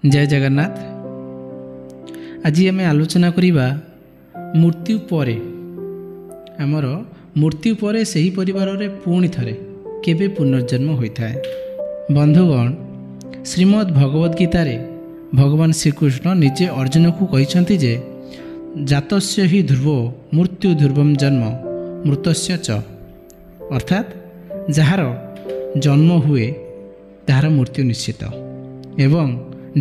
ଜୟ ଜଗନ୍ନାଥ। ଆଜି ଆମେ ଆଲୋଚନା କରିବା ମୃତ୍ୟୁ ପରେ, ଆମର ମୃତ୍ୟୁ ପରେ ସେହି ପରିବାରରେ ପୁଣି ଥରେ କେବେ ପୁନର୍ଜନ୍ମ ହୋଇଥାଏ। ବନ୍ଧୁଗଣ, ଶ୍ରୀମଦ୍ ଭଗବଦ ଗୀତାରେ ଭଗବାନ ଶ୍ରୀକୃଷ୍ଣ ନିଜେ ଅର୍ଜୁନକୁ କହିଛନ୍ତି ଯେ ଜାତସ୍ୟ ହି ଧ୍ରୁବ ମୃତ୍ୟୁ ଧ୍ରୁବମ ଜନ୍ମ ମୃତସ୍ୟ ଚ, ଅର୍ଥାତ୍ ଯାହାର ଜନ୍ମ ହୁଏ ତାହାର ମୃତ୍ୟୁ ନିଶ୍ଚିତ ଏବଂ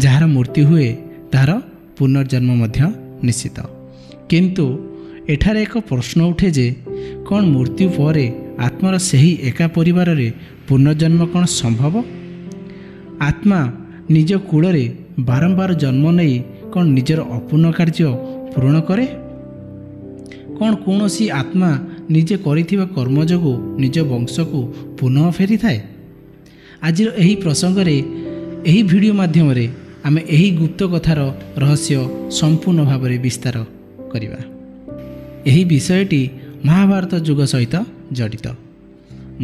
ଯାହାର ମୃତ୍ୟୁ ହୁଏ ତାହାର ପୁନର୍ଜନ୍ମ ମଧ୍ୟ ନିଶ୍ଚିତ। କିନ୍ତୁ ଏଠାରେ ଏକ ପ୍ରଶ୍ନ ଉଠେ ଯେ କ'ଣ ମୃତ୍ୟୁ ପରେ ଆତ୍ମାର ସେହି ଏକା ପରିବାରରେ ପୁନର୍ଜନ୍ମ କ'ଣ ସମ୍ଭବ? ଆତ୍ମା ନିଜ କୂଳରେ ବାରମ୍ବାର ଜନ୍ମ ନେଇ କ'ଣ ନିଜର ଅପୂର୍ଣ୍ଣ କାର୍ଯ୍ୟ ପୂରଣ କରେ? କ'ଣ କୌଣସି ଆତ୍ମା ନିଜେ କରିଥିବା କର୍ମ ଯୋଗୁଁ ନିଜ ବଂଶକୁ ପୁନଃ ଫେରିଥାଏ? ଆଜିର ଏହି ପ୍ରସଙ୍ଗରେ ଏହି ଭିଡ଼ିଓ ମାଧ୍ୟମରେ ଆମେ ଏହି ଗୁପ୍ତ କଥାର ରହସ୍ୟ ସମ୍ପୂର୍ଣ୍ଣ ଭାବରେ ବିସ୍ତାର କରିବା। ଏହି ବିଷୟଟି ମହାଭାରତ ଯୁଗ ସହିତ ଜଡ଼ିତ।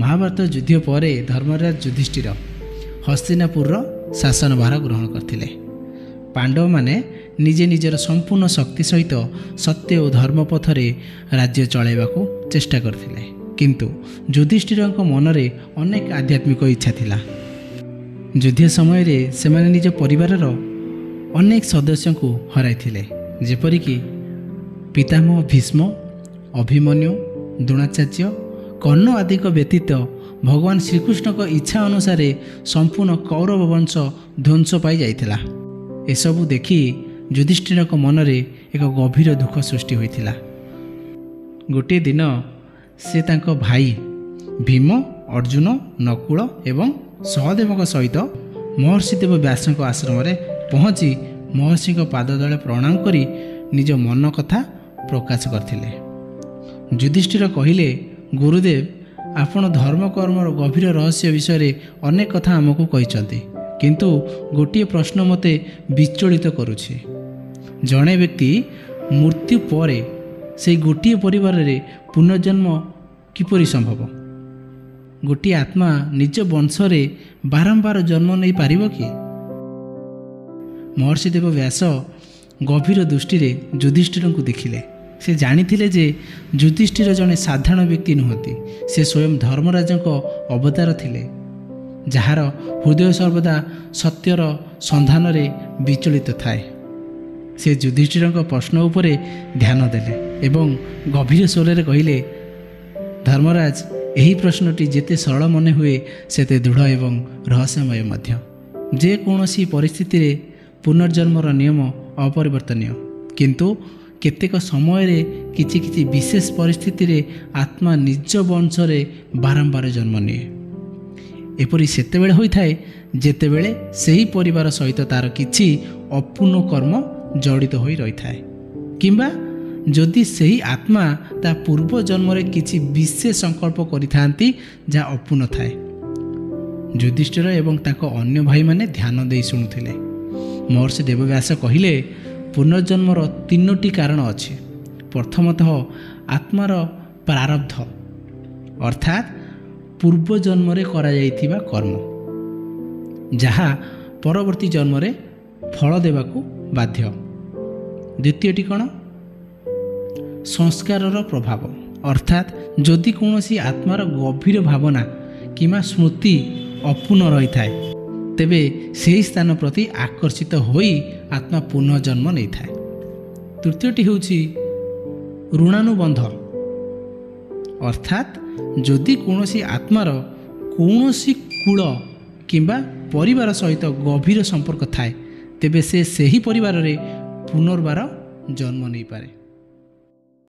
ମହାଭାରତ ଯୁଦ୍ଧ ପରେ ଧର୍ମରାଜ ଯୁଧିଷ୍ଠିର ହସ୍ତିନାପୁରର ଶାସନଭାର ଗ୍ରହଣ କରିଥିଲେ। ପାଣ୍ଡବମାନେ ନିଜେ ନିଜର ସମ୍ପୂର୍ଣ୍ଣ ଶକ୍ତି ସହିତ ସତ୍ୟ ଓ ଧର୍ମ ପଥରେ ରାଜ୍ୟ ଚଳାଇବାକୁ ଚେଷ୍ଟା କରିଥିଲେ, କିନ୍ତୁ ଯୁଧିଷ୍ଠିରଙ୍କ ମନରେ ଅନେକ ଆଧ୍ୟାତ୍ମିକ ଇଚ୍ଛା ଥିଲା। ଯୁଦ୍ଧ ସମୟରେ ସେମାନେ ନିଜ ପରିବାରର ଅନେକ ସଦସ୍ୟଙ୍କୁ ହରାଇଥିଲେ, ଯେପରିକି ପିତାମହ ଭୀଷ୍ମ, ଅଭିମନ୍ୟୁ, ଦ୍ରୋଣାଚାର୍ଯ୍ୟ, କର୍ଣ୍ଣ ଆଦିଙ୍କ ବ୍ୟତୀତ ଭଗବାନ ଶ୍ରୀକୃଷ୍ଣଙ୍କ ଇଚ୍ଛା ଅନୁସାରେ ସମ୍ପୂର୍ଣ୍ଣ କୌରବ ବଂଶ ଧ୍ୱଂସ ପାଇଯାଇଥିଲା। ଏସବୁ ଦେଖି ଯୁଧିଷ୍ଠିରଙ୍କ ମନରେ ଏକ ଗଭୀର ଦୁଃଖ ସୃଷ୍ଟି ହୋଇଥିଲା। ଗୋଟିଏ ଦିନ ସେ ତାଙ୍କ ଭାଇ ଭୀମ, ଅର୍ଜୁନ, ନକୁଳ ଏବଂ ସହଦେବଙ୍କ ସହିତ ମହର୍ଷି ଦେବ ବ୍ୟାସଙ୍କ ଆଶ୍ରମରେ ପହଞ୍ଚି ମହର୍ଷିଙ୍କ ପାଦତଳେ ପ୍ରଣାମ କରି ନିଜ ମନ କଥା ପ୍ରକାଶ କରିଥିଲେ। ଯୁଧିଷ୍ଠିର କହିଲେ, ଗୁରୁଦେବ, ଆପଣ ଧର୍ମକର୍ମର ଗଭୀର ରହସ୍ୟ ବିଷୟରେ ଅନେକ କଥା ଆମକୁ କହିଛନ୍ତି, କିନ୍ତୁ ଗୋଟିଏ ପ୍ରଶ୍ନ ମୋତେ ବିଚଳିତ କରୁଛି। ଜଣେ ବ୍ୟକ୍ତି ମୃତ୍ୟୁ ପରେ ସେଇ ଗୋଟିଏ ପରିବାରରେ ପୁନର୍ଜନ୍ମ କିପରି ସମ୍ଭବ? ଗୋଟିଏ ଆତ୍ମା ନିଜ ବଂଶରେ ବାରମ୍ବାର ଜନ୍ମ ନେଇପାରିବ କି? ମହର୍ଷି ଦେବ ବ୍ୟାସ ଗଭୀର ଦୃଷ୍ଟିରେ ଯୁଧିଷ୍ଠିରଙ୍କୁ ଦେଖିଲେ। ସେ ଜାଣିଥିଲେ ଯେ ଯୁଧିଷ୍ଠିର ଜଣେ ସାଧାରଣ ବ୍ୟକ୍ତି ନୁହନ୍ତି, ସେ ସ୍ୱୟଂ ଧର୍ମରାଜଙ୍କ ଅବତାର ଥିଲେ, ଯାହାର ହୃଦୟ ସର୍ବଦା ସତ୍ୟର ସନ୍ଧାନରେ ବିଚଳିତ ଥାଏ। ସେ ଯୁଧିଷ୍ଠିରଙ୍କ ପ୍ରଶ୍ନ ଉପରେ ଧ୍ୟାନ ଦେଲେ ଏବଂ ଗଭୀର ସ୍ୱରରେ କହିଲେ, ଧର୍ମରାଜ, ଏହି ପ୍ରଶ୍ନଟି ଯେତେ ସରଳ ମନେ ହୁଏ ସେତେ ଦୃଢ଼ ଏବଂ ରହସ୍ୟମୟ ମଧ୍ୟ। ଯେକୌଣସି ପରିସ୍ଥିତିରେ ପୁନର୍ଜନ୍ମର ନିୟମ ଅପରିବର୍ତ୍ତନୀୟ, କିନ୍ତୁ କେତେକ ସମୟରେ କିଛି କିଛି ବିଶେଷ ପରିସ୍ଥିତିରେ ଆତ୍ମା ନିଜ ବଂଶରେ ବାରମ୍ବାର ଜନ୍ମ ନିଏ। ଏପରି ସେତେବେଳେ ହୋଇଥାଏ ଯେତେବେଳେ ସେହି ପରିବାର ସହିତ ତା'ର କିଛି ଅପୂର୍ଣ୍ଣ କର୍ମ ଜଡ଼ିତ ହୋଇ ରହିଥାଏ, କିମ୍ବା ଯଦି ସେହି ଆତ୍ମା ତା ପୂର୍ବ ଜନ୍ମରେ କିଛି ବିଶେଷ ସଂକଳ୍ପ କରିଥାନ୍ତି ଯାହା ଅପୂର୍ଣ୍ଣ ଥାଏ। ଯୁଧିଷ୍ଠିର ଏବଂ ତାଙ୍କ ଅନ୍ୟ ଭାଇମାନେ ଧ୍ୟାନ ଦେଇ ଶୁଣୁଥିଲେ। ମହର୍ଷି ଦେବବ୍ୟାସ କହିଲେ, ପୁନର୍ଜନ୍ମର ତିନୋଟି କାରଣ ଅଛି। ପ୍ରଥମତଃ ଆତ୍ମାର ପ୍ରାରବ୍ଧ, ଅର୍ଥାତ୍ ପୂର୍ବ ଜନ୍ମରେ କରାଯାଇଥିବା କର୍ମ, ଯାହା ପରବର୍ତ୍ତୀ ଜନ୍ମରେ ଫଳ ଦେବାକୁ ବାଧ୍ୟ। ଦ୍ୱିତୀୟଟି କ'ଣ? ସଂସ୍କାରର ପ୍ରଭାବ, ଅର୍ଥାତ୍ ଯଦି କୌଣସି ଆତ୍ମାର ଗଭୀର ଭାବନା କିମ୍ବା ସ୍ମୃତି ଅପୂର୍ଣ୍ଣ ରହିଥାଏ, ତେବେ ସେହି ସ୍ଥାନ ପ୍ରତି ଆକର୍ଷିତ ହୋଇ ଆତ୍ମା ପୁନର୍ଜନ୍ମ ନେଇଥାଏ। ତୃତୀୟଟି ହେଉଛି ଋଣାନୁବନ୍ଧ, ଅର୍ଥାତ୍ ଯଦି କୌଣସି ଆତ୍ମାର କୌଣସି କୂଳ କିମ୍ବା ପରିବାର ସହିତ ଗଭୀର ସମ୍ପର୍କ ଥାଏ, ତେବେ ସେ ସେହି ପରିବାରରେ ପୁନର୍ବାର ଜନ୍ମ ନେଇପାରେ।